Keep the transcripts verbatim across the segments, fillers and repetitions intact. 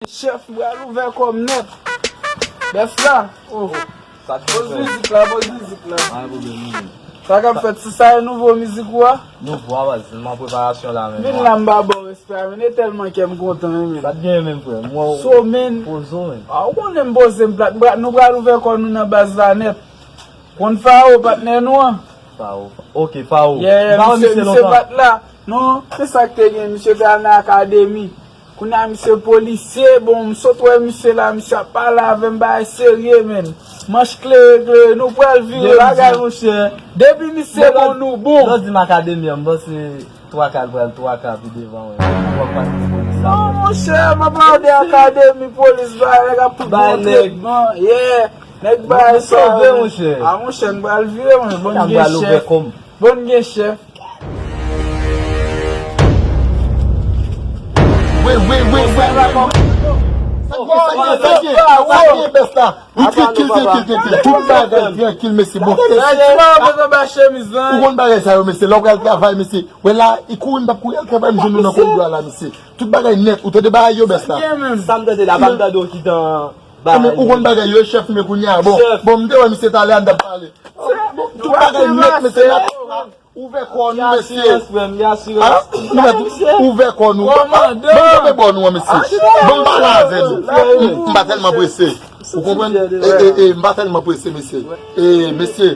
Chèf, m pral ouvè kò m nèt. Bèf la. Oh. Sa k Poz mizik la, poz mizik la. Pa gen pwoblèm, non. Sa k ap fèt, se sa e nouvo mizik ou a? Nouvo a, baz, m an preparasyon la menm. Vin la, m ba ba w respè a, men e tèlman kè m kontan, wi, men. Sa t gen menm, frè? M wè w So, men. Poze w, men. A, ou konnen m poze m plat. M pra-, nou pral ouvè kò nou nan baz la nèt. Konn Fao, patnè nou an? Fao. Ok, Fao. Yeah, m pa wè misye, misye lontan. Misye pat la. Non, se sa k te gen, misye te al nan akademi. Kounye a misye polisye, bon, m sot wè misye la, misye ap pale avè m, bagay serye, men. Manch klere, klere, nou pral vire bagay, monchè. Depi misye bon, nou bon. Lè w di m akademi an, m panse twa ka l pral twa ka pi devan, wi. W ap pale de polis la. Non, monchè, m ap pale de akademi polis, bagay, nèg ap tout bon tretman, yeah. Nèg bagay sa, sove, monchè. A, monchè, m pral vire, monchè. Bon, gen chèf. Bon, gen chèf. Wi, wi, wi, wi, wi, wi. Sa gen, sa gen, sa gen, sa gen, bèf la. Wi, trankil, trankil, trankil. Tout bagay trankil, mesye. Bon, ou konn bagay sa yo, mesye. Lè w pral travay, mesye. Wè la, e kouri, m t ap kouri al travay, m jwenn ou nan koridò a la, mesye. Tout bagay nèt. Ou tande bagay yo, bèf la? Sa m tande la, pa m tande w ki tan. Ou konn bagay yo, chèf, men kounye a. Bon, bon, m te wè misye talè a, n t ap pale. Bon, tout bagay nèt, mesye, nèt. Ouvè kò nou, mesye. Ouvè kò nou. Bon, bon, bon, bon, nou, mesye. Bon, m pale avè nou. M pa tèlman prese. Ou konprann? E, e, e, m pa tèlman prese, mesye. E, mesye,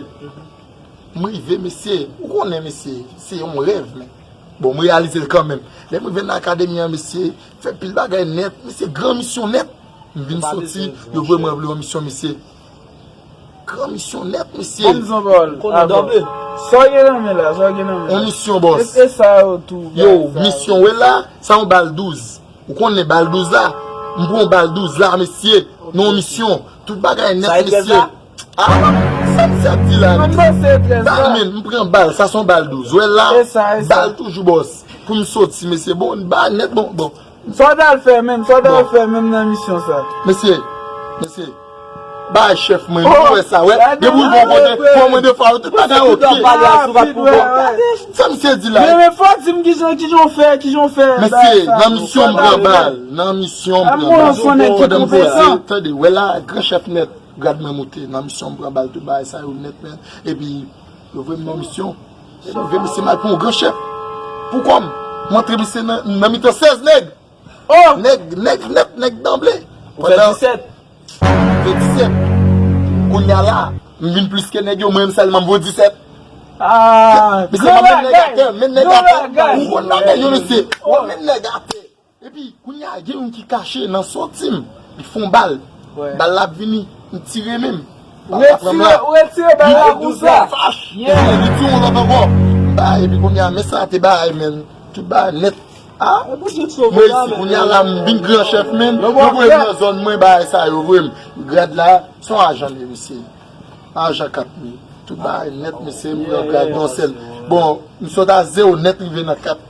m rive, mesye. Ou konnen, mesye, se yon rèv, men. Bon, m reyalize l kanmenm. Lè m rive nan akademi an, mesye, fè pil bagay nèt, mesye, gran misyon nèt. M vin soti, yo voye mwen vle yon misyon, mesye. Gran misyon nèt, mesye. Ban m di w yon pawòl. Konnen danble. Sa w gen nan men la, sa w gen nan men la. Yon misyon, bòs. E, e sa yo tou, yo, misyon, wè la, sa yon bal douz. Ou konnen bal douz la? M pran yon bal douz la, mesye. Nan yon misyon. Tout bagay nèt, mesye. A, sa misye ap di la, men. Bal, men, m pran bal, sa se yon bal douz. Wè la, bal toujou, bòs. Pou m soti, mesye. Bon, bal nèt, bon, bon. Sa w t al fè menm, sa w t al fè menm nan misyon sa? Mesye, mesye, bay chèf mwen, nou wè sa, wè. Depi w bon kote, kòmandan Fao, tout bagay oke. Sa misye di la? Men, men, fò di m kijan, kijan w fè, kijan w fè. Mesye, nan misyon m pran bal, nan misyon m pran bal. Pandan m poze, tande, wè la, gran chèf nèt, grad mwen moute, nan misyon m pran bal, tout bagay sa yo nèt, men. Epi, yo voye m nan misyon. Epi, yo voye misye m al pou yon gran chèf. Pou kò m, m antre misye nan, nan mitan sèz nèg. Oh! Nèg, nèg nèt, nèg danble. Ou fè disèt. Fè disèt. Kounye a la, m vin plis ke nèg yo, mwen menm sèlman m vo disèt. Ah, mesye, m ap menm nèg atè, menm nèg atè. Ou konn bagay yo, mesye. Ou konn menm nèg atè. Epi, kounye a, gen youn ki kache nan sòti m. Li fè yon bal. Bal la ap vini. M tire menm. Bal la pran m la. Ou retire bal la konsa. Li tire yon lòt ankò. M ba, epi kounye a, men sa te bay, men. Tout bagay nèt. Ah, mwen isi, kounye a la, m vin gran chèf, men. Yo voye m nan zòn mwen, bagay sa yo voye m. Grad la, se yon ajan li ye, mesye. Ajan kat mil. Tout bagay nèt, mesye, m pran grad nan sèl. Bon, m sot a zewo nèt, rive nan kat.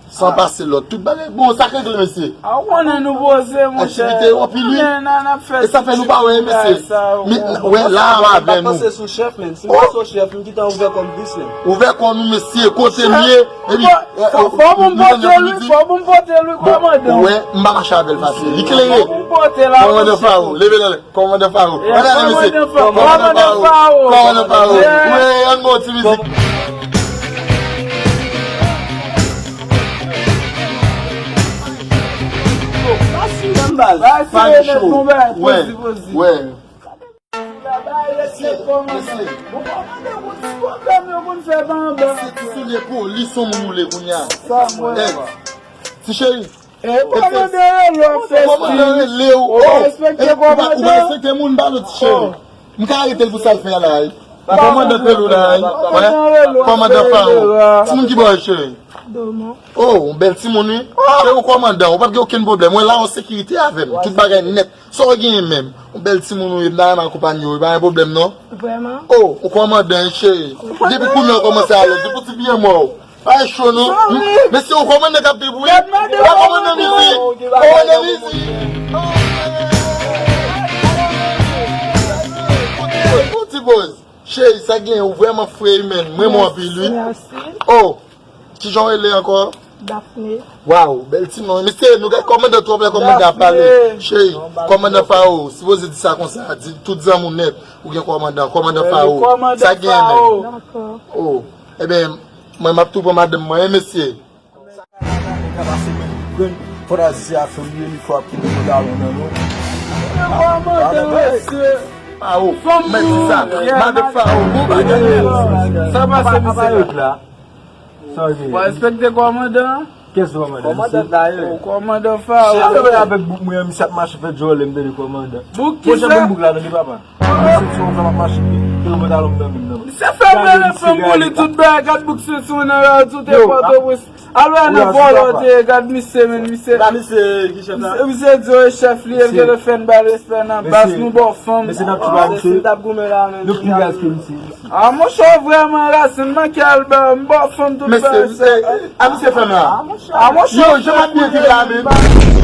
San pase lòt. Tout bagay, bon, sa k regle, mesye. A, ou konnen nou poze, monchè. Aktivite yo anpil, wi. E sa fè nou pa wè, mesye. Men, wè, la, m avè nou. Panse sou chèf, men. Si m panse sou chèf, m gentan ouvè kò m plis, men. Ouvè kò nou, mesye. Kote m ye, epi, fò, fò pou m pote l, wi, fò pou m pote l, wi, kòmandan. Bon, ou wè, m pa mache avè l fasil. Li klere. Fò pou m pote l la, kòmandan Fao, leve nan lè. Kòmandan Fao. Gade ale, mesye. Kòmandan Fao. Kòmandan Fao. Wi, ann bon ti mizik. Fay cho. Wè. Wè. Mesye, mesye. Se ti soulye polis yon moun ou le kounye a. Ti cheri. Kòmandan rele w ap fè stil. Kòmandan rele w. Ou pa respekte kòmandan. Ou pa respekte moun, ba nou ti cheri. M ka arete l pou sa l fè a la, wi. Kòmandan rele w la, wi. Kòmandan Fao. Timoun ki bò yo, cheri? Oh, yon bèl timoun, wi. Se yon kòmandan, ou p ap gen okenn pwoblèm. Mwen la an sekirite avè m. Tout bagay nèt. Sa w genyen menm? Yon bèl timoun ou ye, m ta renmen akonpanye w, wi. Pa gen pwoblèm, non. Vrèman? Oh, yon kòmandan, wi, cheri. Depi kounye a w kòmanse alèz, depi w ti byen mò. Pa cho non. Mesye, ou kòmandan k ap debout. Pa kòmandan mizik. Kòmandan mizik. Yon ti poz. Cheri, sa gen, ou vrèman fre, men. Mwen, mwen anpil, wi. Oh, kijan w rele ankò? Daphné. Waw, bèl ti non. Mesye, nou gen kòmandan twòp lè kòmandan ap pale. Cheri, kòmandan Faro, sipoze di sa konsa, di tout zanmi w nèt, ou gen kòmandan, kòmandan Faro. Sa gen menm. Dakò. Oh, ebyen, mwen m ap tou pran madanm mwen, wi mesye. Fò ta di se afè w li ye, li fò ap kite pantalon nan nou. Kòmandan, mesye. Faro, mèt di sa. Madanm Faro, bon bagay. Sa pase, mesye? Sa w gen? Mwen respekte kòmandan. Kès kòmandan? Kòmandan la ye. O kòmandan Faro. Sa fè avèk bouk mwen, misye ap mache fè djòlè, m tande kòmandan. Bouk Pwochè kisa? Bouk la, tande papa. Misye sou yon ap mache, gen yon pantalon nan men l nan. Misye fè mele fanm pou li tout bagay, gad bouk se sou nan la, tout e Pòtoprens. Alò nan vòlò te ye, gad misye, men misye. Ba misye ki chèf la. Misye di yo e chèf li, e vye fè n ba respè nan bas, nou ba w fanm. Mesye n ap tou ba Mesye misye. T ap goumen la menm. Nou pi raz ke misye. A monchè, w vrèman rasin, manke al ba m, ba w fanm tout Mesye, bagay. a misye fè m la. A monchè, Yo, jan m ap byen viv la menm.